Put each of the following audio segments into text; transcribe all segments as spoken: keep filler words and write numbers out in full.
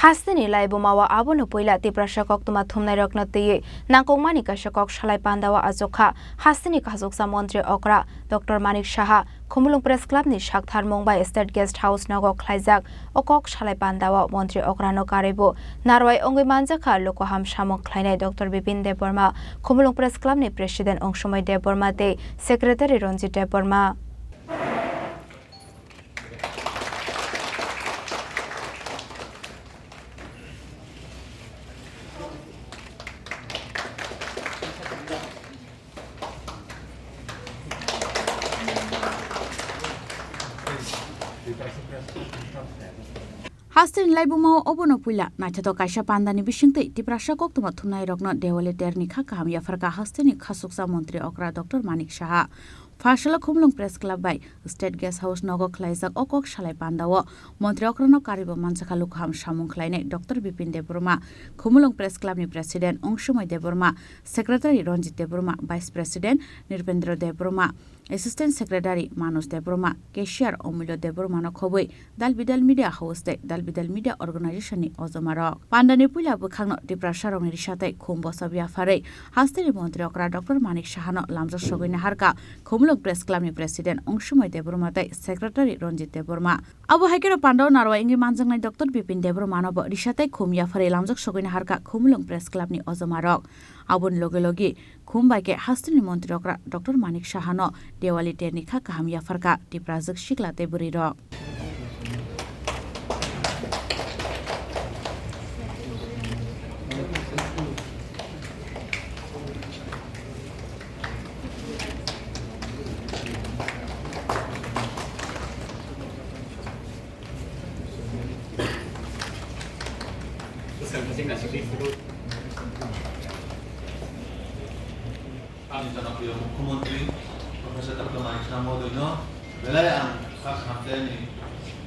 Hasteni laibumao abono puila Tiprasa koktwma thumnairokno twiwi nangkukmani kaisa kok salai pandao achukha hasteni khachuksa montri okra Doctor Manik Saha. Khumulwng Press Club ni saktharmung bai State Guest House nogo khlaijak o kok salai pandao montri okrano karwibo narwai wngwi manjakha lukuham samung khlainai Doctor Bipin Debbarma, Khumulwng Press Club ni President Ongsumoi Debbarma tei Secretary Ranjit Debbarma. Hasteni laibumao obono puila naithotok kaisa pandani bisingtwi Tiprasa koktwma thumnairokno Dewali terni kha kaham yapharkha hasteni khachuksa montri okra Doctor Manik Saha. Pharsalo Khumulwng Press Club bai State Guest House nogo khlaijak o kok salai pandao montri okrano karwibo manjakha lukuham samung khlainai Doctor Bipin Debbarma, Khumulwng Press Club ni President Ongsumoi Debbarma, Secretary Ranjit Debbarma, Vice President Nirpendra Debbarma, Assistant Secretary Manoj Debbarma, Cashier Omulyo Debbarma no khobwi Dalbidal Media House tei Dalbidal Media Organization ni ojomarok. Pandani puila bwkhakno Tiprasa rokni risa tei khum bosop yapharwi hasteni montri okra Doctor Manik Sahano lamjak sogwi naharkha Khumulwng Press Club ni President Ongsumoi Debbarma tei Secretary Ranjit Debbarma. Abo hai kheno pandao narwai wngwi manjaknai Doctor Bipin Debbarma no bo risa tei khum yapharwi lamjak sogwi naharkha Khumulwng Press Club ni ojomarok. Aboni loge loge khum bai khe hasteni montri okra Doctor Manik Sahano Dewali terni kha kaham yapharkha Tiprajwk sikla tei bwrwirok. Ang janapriyo Mukhyamantri Professor Doctor Manik Saha Mohodoino belai ang kha khamteni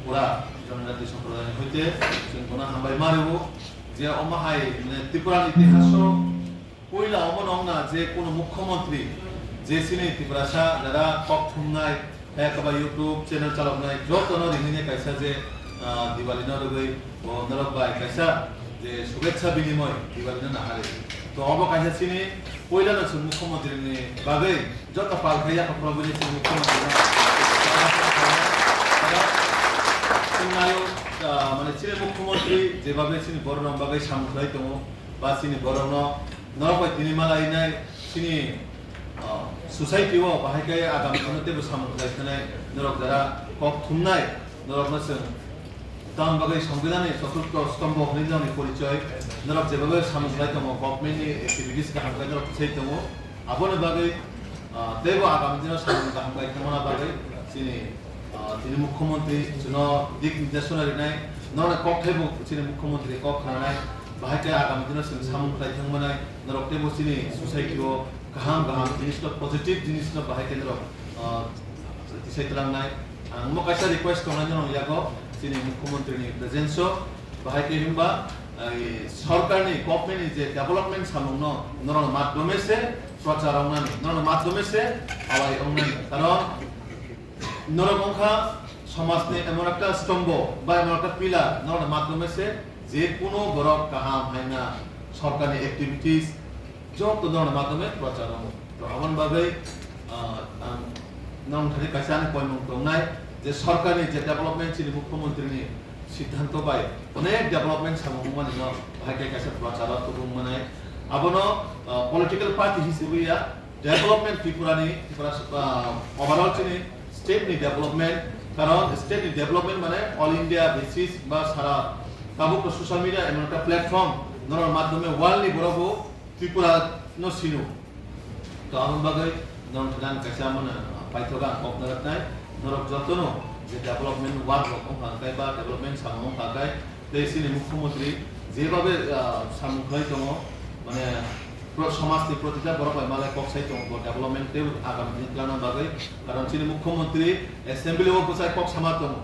pura Jonojati Somprodayni hoite chwng bono hambai ma rwo je omo hai, mane, Tripurani itihaso puila omo nokna je kuno Mukhyamantri je chini Tiprasa jara kok thumnai, Kaya kaba YouTube channel chaloknai jotono rinini kaisa je, ah, Diwali no rwgwi bo norok bai kaisa je shubhecha binimoy Diwali no naharwi. To obo kaisa chini puila no chwng Mukhyamantri ni bagwi joto pal khai yakha phuru bini chwng Mukhyamantri no chwng nayo, ah, mane chini Mukhyamantri jebabe chini borok rok bagwi samung khlai tongo ba chini borok no norok bai tini malainai chini Ah, society o bahai khe agami dino teibo samung khlai khanai norok jara kok thumnai norokno chwng tamni bagwi Songbidanni choturtho stombho hwnwi norokni porichoi, norok jebabe samung khlai tongo, government ni activities kaham khe norok thwsai tongo, aboni bagwi, ah, teibo agami dino samung kaham khlai thangmana bagwi chini Ah, chini Mukhyamantri chwngno dik nirdesh rinai, norokni kok thaibo chini Mukhyamantri kok khnanai, bahai khe agami dino chwng samung khlai thangmanai, norok teibo chini society o kaham kaham jinisno, positive jinisno bahai khe norok, ah, tisai twlangnai. Ang mo kaisa request tongnai norok yago chini Mukhyamantri ni presence o, bahai khe himba, ai, sorkar ni, government ni je development samung no norok madhyome se prochar wngnani, norok madhyome se awai wngnani. Karon Norok wngkha somajni emon ekta stombo ba emon ekta pillar, norokni madhyome se je kuno borok kaham haina sorkarni activities joto norokni madhyome prochar wngo. To aboni bagwi, ah, ang norokni thani kaisa ani poimung tongnai je sorkarni je development chini Mukhyamantrini siddhanto bai onek development samung wngmani no bahai khe kaisa prochar o tubung manai. Abono, ah, political party hisibwi ya, Development Tripura ni, Tripura, ah, overall chini state ni development, karon state ni development mane all India basis ba sara tabuk to social media emon ekta platform, norok madhyome world ni borok bo Tripura no sino. To aboni bagwi norok thani kaisa mane paithogo ang kok narwknai, norok jotono je development work rok wngkha khe ba development samung wngkha khe, tei chini Mukhyamantri jebabe, ah, samung khlai tongo, mane, pro-, somajni protita borok bai malai kok sai tongo, bo development tei agami dini twlangna bagwi. Karon chini Mukhyamantri assembly o bwsai kok sama tongo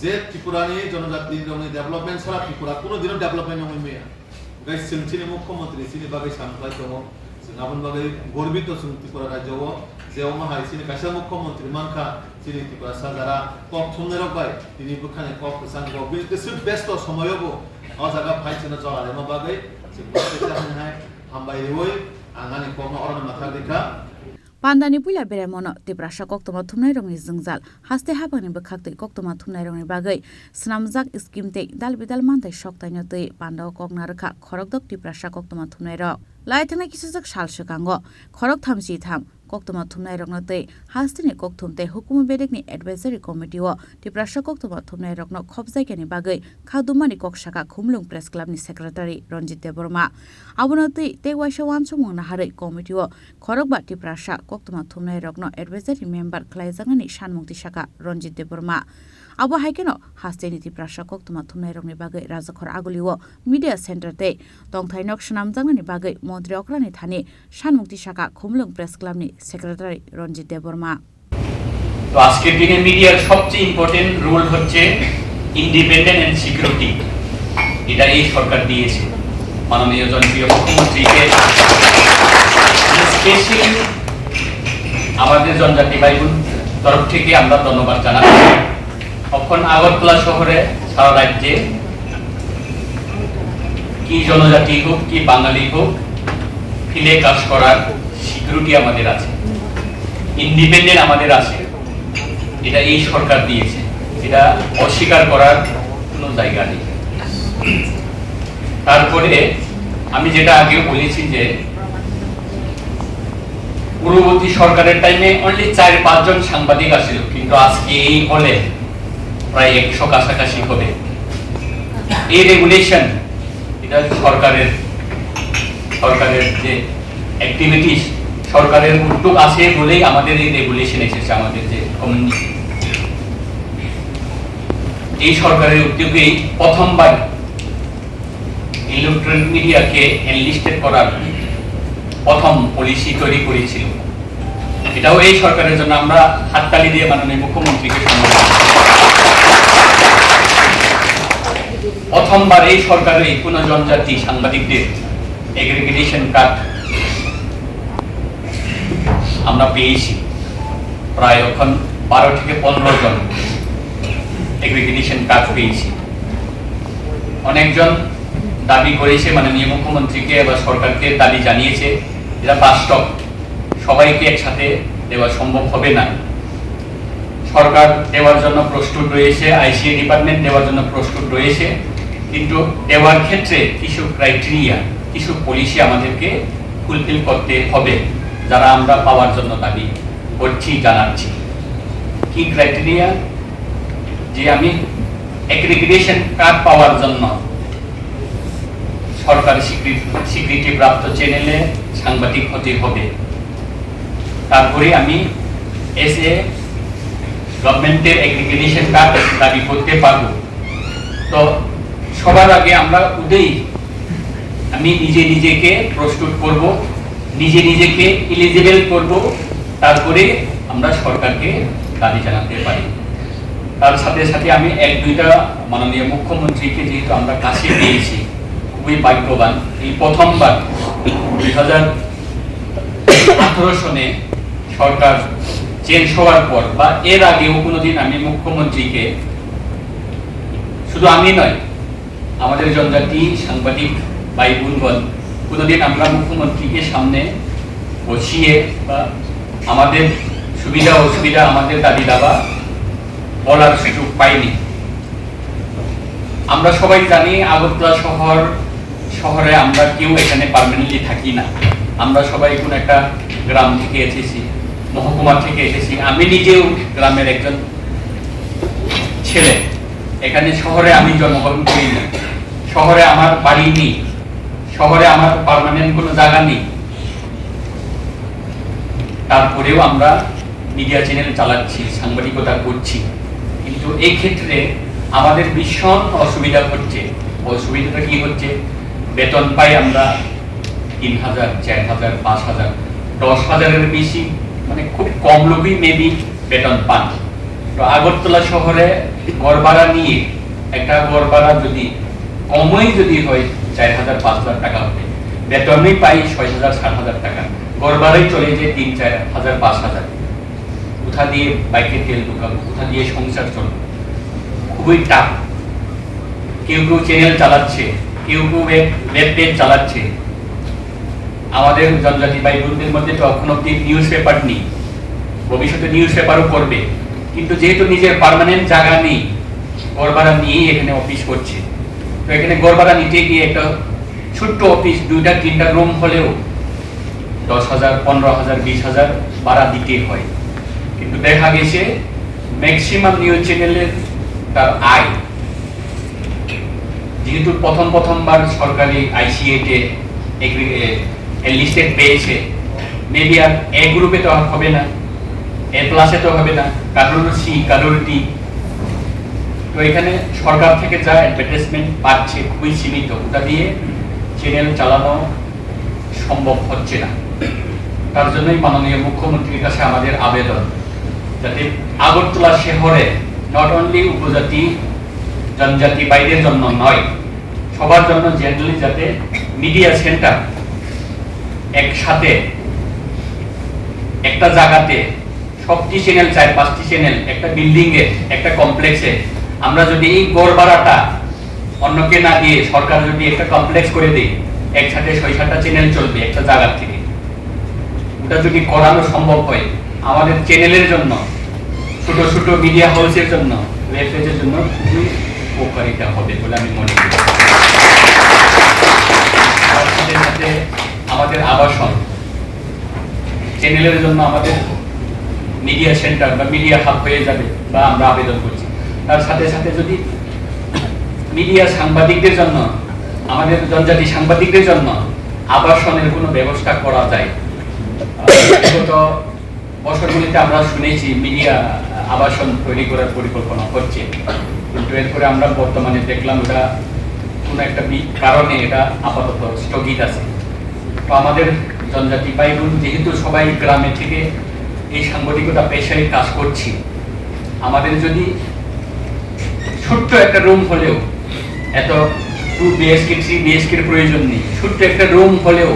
je Tripurani jonojati rokni development sara Tripura kuno dino development wngwi maya. Hwnkhe chwng chini Mukhyamantri chini bagwi samung khlai tongo, Chwng aboni bagwi gorbito chwng Tripura rajyo o, je omo hai chini kaisa mukhyamantri mankha, chini Tiprasa jara kok thumnairok bai tini bwkhani kok kwchang bo be-, bisi besto somoyo bo o jaga phai chwngno jora rwma bagwi chwng bo kaisa hwnwi hai hambai rwui ang ani kokno orono mathar rikha. Pandani puila beraimono Tiprasa koktwma thumnairokni jwngjal, haste haphangni bwkhaktwi koktwma thumnairokni bagwi swnamjak scheme tei dal bidal manthai soktaino twi pandao kok narwkha khorokdok Tiprasa koktwma thumnairok. Lai thangnai kisijak sal swkango khorok thamchi tham koktwma thumnairokno twi hasteni kokthum tei hukumu bedekni advisory committee-o Tiprasa koktwma thumnairokno khopjaknani bagwi khakdumani kok sakha Khumulwng Press Club-ni secretary Ranjit Debbarma. Abono twi tei waisa uansukmung naharwi committee-o khorokba Tiprasa koktwma thumnairokno advisory member khlaijaknani sanmung twi sakha Ranjit Debbarma. Abo hai kheno hasteni Tiprasa koktwma thumnairokni bagwi Rajakhor Agulio media center tei tongthai nok swnamjaknani bagwi montri okrani thani sanmung twi sakha Khumulwng Press Club-ni secretary Ranjit Debbarma. তো আজকের দিনে মিডিয়ার সবচেয়ে important role হচ্ছে independent and security. এটা এই সরকার দিয়েছে মাননীয় জনপ্রিয় মুখ্যমন্ত্রীকে। স্পেশালি আমাদের জনজাতি ভাই বোন তরফ থেকে আমরা ধন্যবাদ জানাচ্ছি। এখন আগরতলা শহরে সারা রাজ্যে কি জনজাতি হোক, কি বাঙালি হোক, ফিল্ডে কাজ করার সিকিউরিটি আমাদের আছে, ইন্ডিপেন্ডেন্ট আমাদের আছে। এটা এই সরকার দিয়েছে, এটা অস্বীকার করার কোনো জায়গা নেই। তারপরে আমি যেটা আগেও বলেছি যে পূর্ববর্তী সরকারের টাইমে অনলি চার পাঁচজন সাংবাদিক আছিল, কিন্তু আজকে এই হলে প্রায় একশো কাছাকাছি হবে। এই রেগুলেশন, এটা সরকারের, সরকারের যে অ্যাক্টিভিটিস, সরকারের উদ্যোগ আছে বলেই আমাদের এই রেগুলেশন এসেছে, আমাদের যে কমিউনিটি। এই সরকারের উদ্যোগেই প্রথমবার ইলেকট্রনিক মিডিয়াকে এনলিস্টেড করার প্রথম পলিসি তৈরি করেছিল। এটাও এই সরকারের জন্য আমরা হাততালি দিয়ে মাননীয় মুখ্যমন্ত্রীকে সম্মান জানাই। প্রথমবার এই সরকারে কোনো জনজাতি সাংবাদিকদের এগ্রিগেশন কার্ড আমরা পেয়েছি। প্রায় এখন বারো থেকে পনেরো জন এগ্রিগেশন কার্ড পেয়েছি। অনেকজন দাবি করেছে, মাননীয় মুখ্যমন্ত্রীকে বা সরকারকে দাবি জানিয়েছে, যেটা বাস্তব, সবাইকে একসাথে দেওয়া সম্ভব হবে না। সরকার দেওয়ার জন্য প্রস্তুত রয়েছে, আইসিএ ডিপার্টমেন্ট দেওয়ার জন্য প্রস্তুত রয়েছে, কিন্তু দেওয়ার ক্ষেত্রে কিছু ক্রাইটেরিয়া, কিছু পলিসি আমাদেরকে ফুলফিল করতে হবে, যারা আমরা পাওয়ার জন্য দাবি করছি, জানাচ্ছি। কি ক্রাইটেরিয়া? যে আমি অ্যাগ্রিগেশন কার্ড পাওয়ার জন্য সরকারি স্বীকৃতি, স্বীকৃতিপ্রাপ্ত চ্যানেলে সাংবাদিক হতে হবে। তারপরে আমি এস এ গভর্নমেন্টের অ্যাগ্রিগেশন কার্ড দাবি করতে পারবো। তো সবার আগে আমরা উদয়ী, আমি নিজে নিজেকে প্রস্তুত করব, নিজে নিজেকে এলিজিবল করব, তারপরে আমরা সরকারকে দাবি জানাতে পারি। তার সাথে সাথে আমি এক দুইটা মাননীয় মুখ্যমন্ত্রীকে যেহেতু আমরা কাছে পেয়েছি, খুবই ভাগ্যবান। এই প্রথমবার দুই হাজার আঠারো সনে সরকার চেঞ্জ হওয়ার পর বা এর আগেও কোনোদিন আমি মুখ্যমন্ত্রীকে, শুধু আমি নয়, আমাদের জনজাতি সাংবাদিক ভাই বোনগণ কোনোদিন আমরা মুখ্যমন্ত্রীকে সামনে বসিয়ে বা আমাদের সুবিধা অসুবিধা, আমাদের দাবি দাবা বলার সুযোগ পাইনি। আমরা সবাই জানি আগরতলা শহর, শহরে আমরা কেউ এখানে পার্মানেন্টলি থাকি না। আমরা সবাই কোনো একটা গ্রাম থেকে এসেছি, মহকুমা থেকে এসেছি। আমি নিজেও গ্রামের একজন ছেলে। এখানে শহরে আমি জন্মগ্রহণ করিনি, শহরে আমার বাড়ি নেই, শহরে আমার পার্মানেন্ট কোনো জায়গা নেই। তারপরেও আমরা মিডিয়া চ্যানেল চালাচ্ছি, সাংবাদিকতা করছি, কিন্তু এই ক্ষেত্রে আমাদের ভীষণ অসুবিধা হচ্ছে। অসুবিধাটা কি হচ্ছে? বেতন পাই আমরা তিন হাজার, চার হাজার, পাঁচ হাজার, দশ হাজারের বেশি, মানে, খুব কম লোকই মেবি বেতন পান। তো আগরতলা শহরে ঘর ভাড়া নিয়ে, একটা ঘর ভাড়া যদি কমই যদি হয় চার হাজার পাঁচ হাজার টাকা হবে, বেতনই পাই ছয় হাজার সাত হাজার টাকা, ঘর ভাড়াই চলে যায় তিন চার হাজার পাঁচ হাজার। কোথা দিয়ে বাইকের তেল ঢুকাবো, কোথা দিয়ে সংসার চলবে? খুবই টাফ। কেউ কেউ চ্যানেল চালাচ্ছে, কেউ কেউ ওয়েব ওয়েব পেজ চালাচ্ছে। আমাদের জনজাতি ভাই বোনদের মধ্যে তো এখন অব্দি নিউজ পেপার নেই, ভবিষ্যতে নিউজ পেপারও করবে, কিন্তু যেহেতু নিজের পার্মানেন্ট জায়গা নেই, ঘর ভাড়া নিয়েই এখানে অফিস করছে। তো এখানে ঘর ভাড়া নিতে গিয়ে একটা ছোট্ট অফিস, দুইটা তিনটা রুম হলেও দশ হাজার, পনেরো হাজার, বিশ হাজার ভাড়া দিতে হয়। কিন্তু দেখা গেছে ম্যাক্সিমাম নিউজ চ্যানেলের তার আয়, যেহেতু প্রথম প্রথমবার সরকারি আইসিএতে লিস্টেড পেয়েছে, মেবি আর এ গ্রুপে তো আর হবে না, এ প্লাসে তো হবে না, কারোর সি, কারোর ডি। তো এখানে সরকার থেকে যা অ্যাডভার্টাইজমেন্ট পাচ্ছে খুবই সীমিত, ওটা দিয়ে চ্যানেল চালানো সম্ভব হচ্ছে না। তার জন্যই মাননীয় মুখ্যমন্ত্রীর কাছে আমাদের আবেদন, যাতে আগরতলা শহরে নট অনলি উপজাতি, জনজাতি ভাইদের জন্য নয়, সবার জন্য জেনারেলি যাতে মিডিয়া সেন্টার একসাথে একটা জায়গাতে সবটি চ্যানেল, চার পাঁচটি চ্যানেল একটা বিল্ডিং এ, একটা কমপ্লেক্সে আমরা যদি এই ঘর ভাড়াটা অন্যকে না দিয়ে সরকার যদি একটা কমপ্লেক্স করে দেয়, একসাথে ছয় সাতটা চ্যানেল চলবে একটা জায়গা থেকে। ওটা যদি করানো সম্ভব হয়, আমাদের চ্যানেলের জন্য, ছোট ছোট মিডিয়া হাউসের জন্য, ওয়েব পেজের জন্য খুবই উপকারিতা হবে বলে আমি মনে করি। তার সাথে সাথে আমাদের আবাসন, চ্যানেলের জন্য আমাদের মিডিয়া সেন্টার বা মিডিয়া হাব হয়ে যাবে বা আমরা আবেদন করছি। তার সাথে সাথে যদি মিডিয়া সাংবাদিকদের জন্য, আমাদের জনজাতি সাংবাদিকদের জন্য আবাসনের কোনো ব্যবস্থা করা যায়। আহ, বিগত বছরগুলিতে আমরা শুনেছি মিডিয়া আবাসন তৈরি করার পরিকল্পনা হচ্ছে, কিন্তু এরপরে আমরা বর্তমানে দেখলাম এটা কোনো একটা বি-, কারণে এটা আপাতত স্থগিত আছে। তো আমাদের জনজাতি ভাই বোন যেহেতু সবাই গ্রামে থেকে এই সাংবাদিকতা পেশায় কাজ করছি, আমাদের যদি ছোট্ট একটা রুম হলেও, এত টু বিএইচকে, থ্রি বিএইচকে এর প্রয়োজন নেই, ছোট্ট একটা রুম হলেও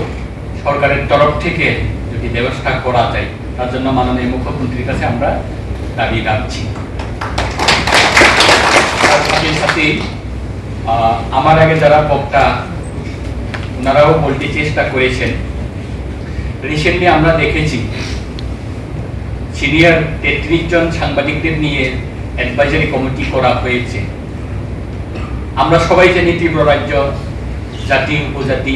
সরকারের তরফ থেকে যদি ব্যবস্থা করা যায়, তার জন্য মাননীয় মুখ্যমন্ত্রীর কাছে আমরা দাবি রাখছি। তার সাথে সাথে, আহ, আমার আগে যারা বক্তা, ওনারাও বলতে চেষ্টা করেছেন। রিসেন্টলি আমরা দেখেছি সিনিয়র তেত্রিশ জন সাংবাদিকদের নিয়ে অ্যাডভাইজারি কমিটি করা হয়েছে। আমরা সবাই জানি ত্রিপুরা রাজ্য জাতি উপজাতি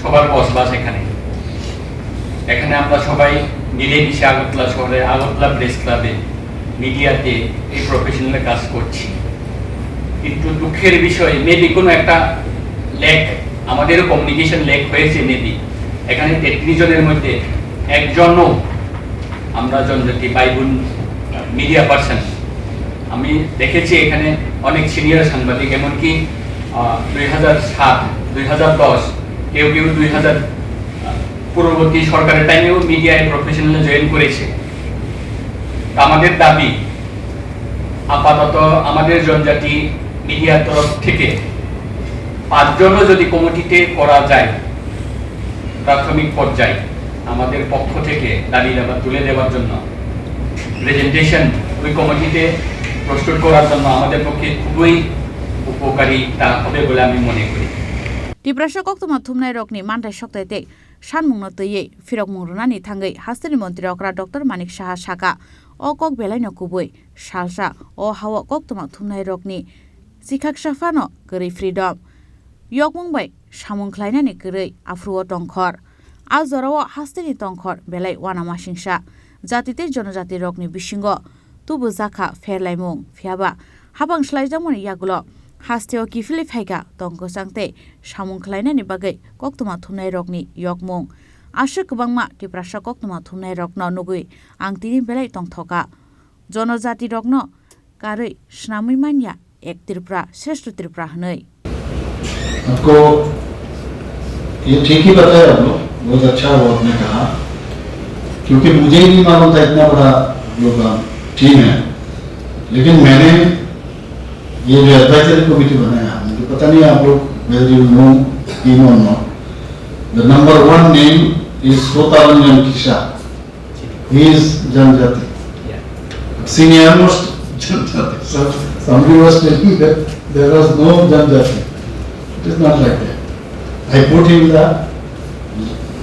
সবার বসবাস এখানে। এখানে আমরা সবাই মিলেমিশে আগরতলা শহরে, আগরতলা প্রেস ক্লাবে, মিডিয়াতে এই প্রফেশনাল কাজ করছি। কিন্তু দুঃখের বিষয়, মেবি কোনো একটা ল্যাক, আমাদেরও কমিউনিকেশন ল্যাক হয়েছে মেবি। এখানে তেত্রিশ জনের মধ্যে একজনও আমরা জনজাতি ভাই বোন মিডিয়া পার্সন। আমি দেখেছি এখানে অনেক সিনিয়র সাংবাদিক, এমনকি, আহ, দুই হাজার সাত, দুই হাজার দশ, কেউ কেউ দুই হাজার, আহ, পূর্ববর্তী সরকারের টাইমেও মিডিয়ায় প্রফেশনাল জয়েন করেছে। তো আমাদের দাবি, আপাতত আমাদের জনজাতি মিডিয়ার তরফ থেকে পাঁচজনও যদি কমিটিতে করা যায়, প্রাথমিক পর্যায়ে আমাদের পক্ষ থেকে দাবি দাবা তুলে দেওয়ার জন্য প্রেজেন্টেশন ওই কমিটিতে প্রস্তুত করার জন্য আমাদের পক্ষে খুবই উপকারিতা হবে বলে আমি মনে করি। Tiprasa koktwma thumnai rokni manthai soktai tei sanmungno twiwi phirokmung rwnani thangwi hasteni montri okra Doctor Manik Saha saka, o kok belaino kubui. Salsa o hao koktwma thumnai rokni chikhaksa phano kwrwi freedom. Yokmung bai samung khlainani kwrwi aphuru o tongkhor. A jorao hasteni tongkhor belai uanamasingsa. Jati tei jonojati rokni bisingo tubujakha pherlaimung, phiyaba hapang swlaijakmani yagulo hasteo kiphilwi phaikha tong kwchang tei samung khlainani bagwi koktwma thumnai rokni yokmung. Aswk kwbangma Tiprasa koktwma thumnai rokno nugwi ang tini belai tongthokha. Jonojati rokno karwi swnamwi manya ek Tripura, shreshto Tripura hwnwi. आपको ये ठीक ही बताया आप लोग, बहुत अच्छा हुआ आपने कहा, क्योंकि मुझे ही नहीं मालूम था इतना बड़ा आप लोग का टीम है। लेकिन मैंने ये जो एडवाइजरी कमेटी बनाया, मुझे पता नहीं आप लोग, whether you know him or not, The number one name is Sota Ranjan Kisa. He is Janjati. Senior most Janjati. So somebody was telling that there was no Janjati. It is not like that. I put him in the,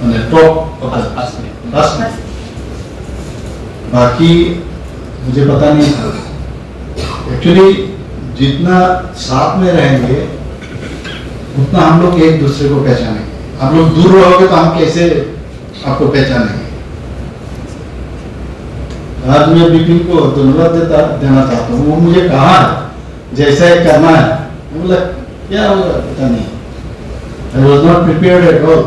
on the top of the last name. बाकी मुझे पता नहीं था। एक्चुअली जितना साथ में रहेंगे उतना हम लोग एक दूसरे को पहचानेंगे। आप लोग दूर रहोगे तो हम कैसे आपको पहचानेंगे? आज मैं विपिन को धन्यवाद देता देना चाहता हूँ। वो मुझे कहा है जैसा एक करना है। मैं बोला क्या होगा पता नहीं। I was not prepared at all।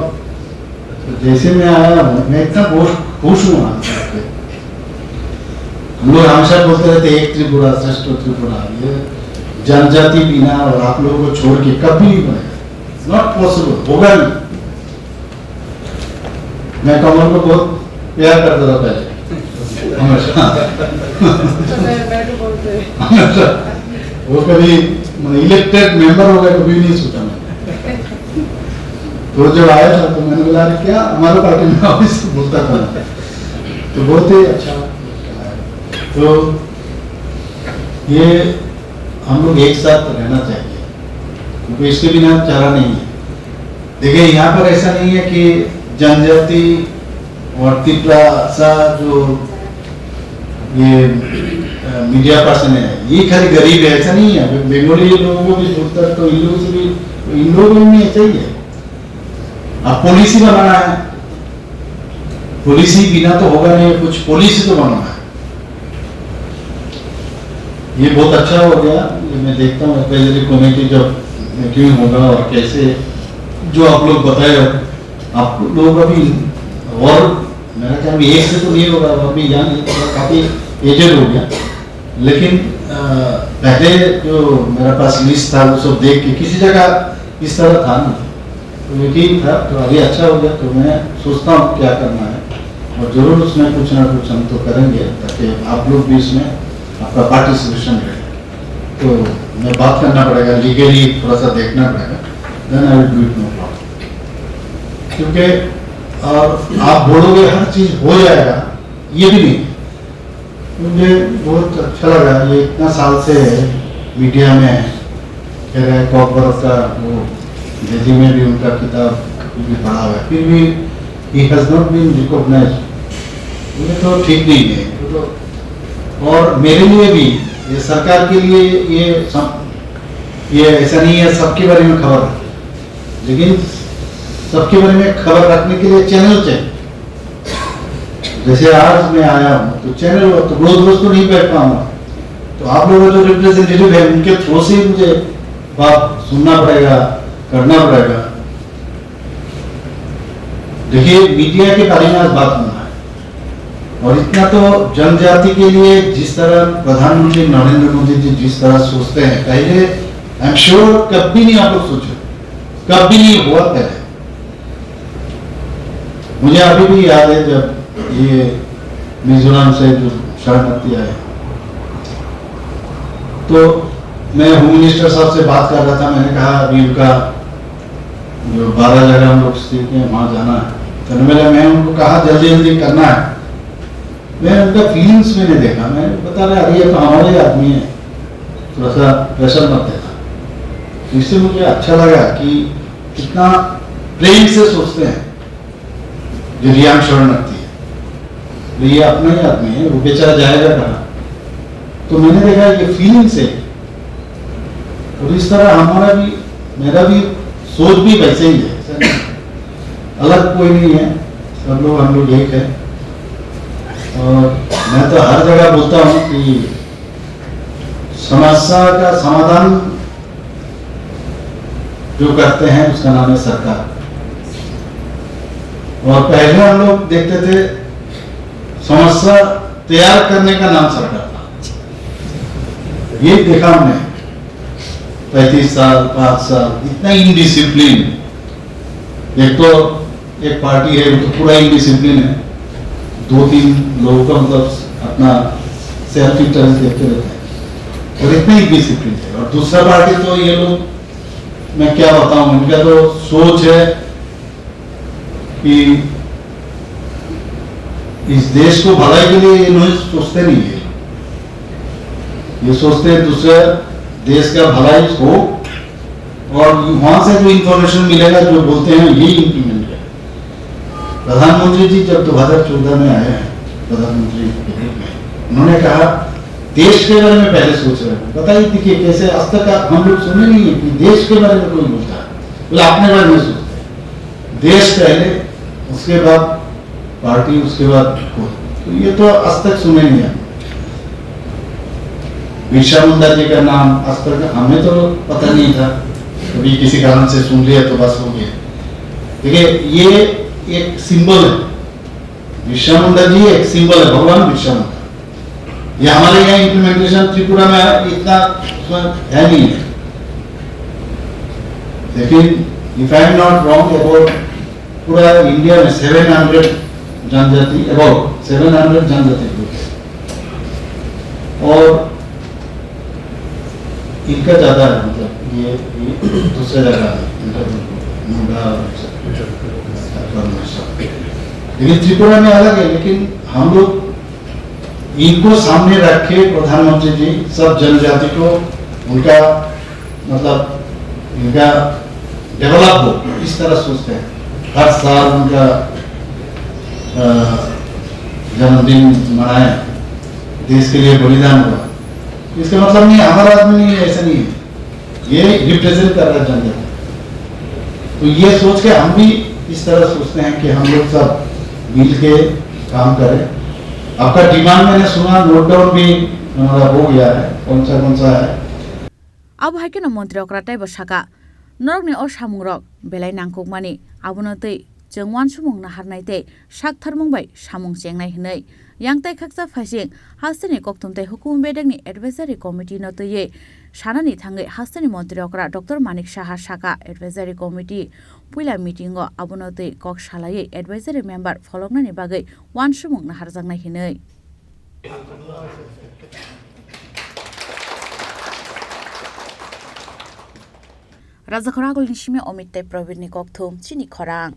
तो जैसे मैं आया हूँ मैं इतना बहुत खुश हूँ। आज हम लोग हमेशा बोलते रहते एक त्रिपुरा श्रेष्ठ त्रिपुरा। ये जनजाति बिना और आप लोगों को छोड़ के कभी नहीं बनेगा। Not possible। होगा नहीं। मैं कमल को बहुत प्यार करता था पहले। हमेशा। हमेशा। वो कभी इलेक्टेड मेंबर होगा कभी नहीं सोचा मैंने। तो जब आया था तो मैंने बोला अरे क्या हमारे पार्टी में ऑफिस बोलता था। तो बहुत ही अच्छा। तो ये हम लोग एक साथ रहना चाहिए क्योंकि इसके बिना चारा नहीं है। देखिए यहाँ पर ऐसा नहीं है कि जनजाति और तिपरा सा जो ये मीडिया पर्सन है ये खाली गरीब है ऐसा नहीं है। बंगाली लोगों को भी जुड़ता है तो इन लोगों से भी इन लोगों में चाहिए। अब पॉलिसी बनाना है। पॉलिसी बिना तो होगा नहीं कुछ। पॉलिसी तो बनाना है। ये बहुत अच्छा हो गया। ये मैं देखता हूँ एडवाइजरी कमेटी जब मीटिंग होगा और कैसे जो आप लोग बताए हो आप लोग अभी और मेरा ख्याल में एक से तो नहीं होगा। अभी यंग काफी एजेड हो गया। लेकिन पहले जो मेरा पास लिस्ट था वो सब देख के किसी जगह इस तरह था नहीं। तो यही था। तो अभी अच्छा हो गया। तो मैं सोचता हूँ क्या करना है और जरूर उसमें कुछ ना कुछ हम तो करेंगे ताकि आप लोग भी इसमें आपका पार्टिसिपेशन रहे। तो मैं बात करना पड़ेगा लीगली थोड़ा सा देखना पड़ेगा। Then I will do it no problem. क्योंकि और आप बोलोगे हर चीज हो जाएगा। ये भी नहीं। मुझे बहुत अच्छा लगा ये इतना साल से मीडिया में। फिर कॉकबर्ग का वो दिल्ली में भी उनका किताब भी पढ़ा हुआ है फिर भी he has not been recognise. ये तो ठीक नहीं है। तो और मेरे लिए भी ये सरकार के लिए ये सम, ये ऐसा नहीं है सबके बारे में खबर रखे। लेकिन सबके बारे में खबर रखने के लिए चैनल चाहिए। जैसे आज मैं आया हूँ तो चैनल हो तो रोज रोज तो नहीं बैठ पाऊंगा। तो आप लोगों जो रिप्रेजेंटेटिव है उनके थ्रू से ही मुझे बात सुनना पड़ेगा, करना पड़ेगा। देखिए मीडिया के बारे में आज बात होना है। और इतना तो जनजाति के लिए जिस तरह प्रधानमंत्री नरेंद्र मोदी जी जिस तरह सोचते हैं पहले आई एम श्योर कभी नहीं आप लोग सोचो। कभी नहीं हुआ पहले। मुझे अभी भी याद है जब ये मिजोरम से जो शरणार्थी आए तो मैं होम मिनिस्टर साहब से बात कर रहा था। मैंने कहा अभी उनका जो बारह जगह हम लोग स्थित हैं वहाँ जाना है। तो मैंने मैं उनको कहा जल्दी जल्दी करना है। मैं उनका फीलिंग्स में नहीं देखा। मैं बता रहा अरे ये तो हमारे ही आदमी है। थोड़ा सा प्रेशर मत देना। तो इससे मुझे अच्छा लगा कि कितना प्रेम से सोचते हैं जो रियांग शरणार्थी है। तो ये अपना ही आदमी है। वो बेचारा जाएगा कहाँ? तो मैंने देखा ये फीलिंग्स है। और इस तरह हमारा भी मेरा भी सोच भी वैसे ही है। अलग कोई नहीं है। सब लोग हम लोग एक है। और मैं तो हर जगह बोलता हूँ कि समस्या का समाधान जो करते हैं उसका नाम है सरकार। और पहले हम लोग देखते थे समस्या तैयार करने का नाम सरकार था। ये देखा हमने पैंतीस साल, पाँच साल इतना इनडिसिप्लिन। एक तो एक पार्टी है वो तो पूरा इनडिसिप्लिन है। दो तीन लोगों का मतलब अपना सेल्फ इंटरेस्ट देखते रहते हैं। और इतना इनडिसिप्लिन है। और दूसरा पार्टी तो ये लोग मैं क्या बताऊं इनका तो सोच है। कि इस देश को भलाई के लिए इन्होंने सोचते नहीं है, ये सोचते हैं दूसरा देश का भलाई हो और वहां से जो इंफॉर्मेशन मिलेगा, जो बोलते हैं, यही इम्प्लीमेंट करें। प्रधानमंत्री जी जब दो हज़ार चौदह में आए हैं प्रधानमंत्री के रूप में, उन्होंने कहा, देश के बारे में पहले सोच रहे हैं। बताइए, देखिए, कैसे आज तक हम लोग सुने नहीं है कि देश के बारे में कोई बोलता है, बोले अपने बारे में सोचते हैं। देश पहले, उसके बाद पार्टी, उसके बाद खुद। तो ये तो आज तक सुने नहीं है। बिरसा मुंडा जी का नाम आज तक हमें तो पता नहीं था, कभी किसी कारण से सुन लिया तो बस हो गया। देखिए, ये एक सिंबल है, बिरसा मुंडा जी एक सिंबल है, भगवान बिरसा मुंडा। ये हमारे यहाँ इम्प्लीमेंटेशन त्रिपुरा में इतना उसमें है नहीं है, लेकिन if I am not wrong, about पूरा इंडिया में सेवन हंड्रेड जनजाति, अबाउट सेवन हंड्रेड जनजाति ग्रुप है और इनका ज्यादा है, मतलब ये, ये दूसरे जगह है, इनका ग्रुप, मुंडा और सब। लेकिन त्रिपुरा में अलग है, लेकिन हम लोग इनको सामने रख के प्रधानमंत्री जी सब जनजाति को उनका, मतलब, इनका डेवलप हो, इस तरह सोचते हैं। हर साल उनका, अ, जन्मदिन मनाएं, देश के लिए बलिदान हुआ। इसका मतलब नहीं, हमारा आदमी नहीं है, ऐसा नहीं है। ये रिप्रेजेंट कर रहा है जनता को। तो ये सोच के हम भी इस तरह सोचते हैं कि हम लोग सब मिल के काम करें। आपका डिमांड मैंने सुना, नोट डाउन भी हमारा हो गया है, कौन सा कौन सा है। Abo hai kheno montri okra teibo saka, norokni o samungrok belai nangkukmani, abono twi chwng uansukmung naharnai tei sak tharmung bai samung chengnai hwnwi. Yang tai khaksa phaising hasteni kokthum tei hukumu bedekni advisory committee no twiwi sanani thangwi hasteni montri okra Doctor Manik Saha saka advisory committee puila meeting o abono twi kok salaiwi advisory member pholoknani bagwi uansukmung naharjaknai hwnwi. Rajakhor Agulni simi Omit tei Probirni kokthum chini khorang.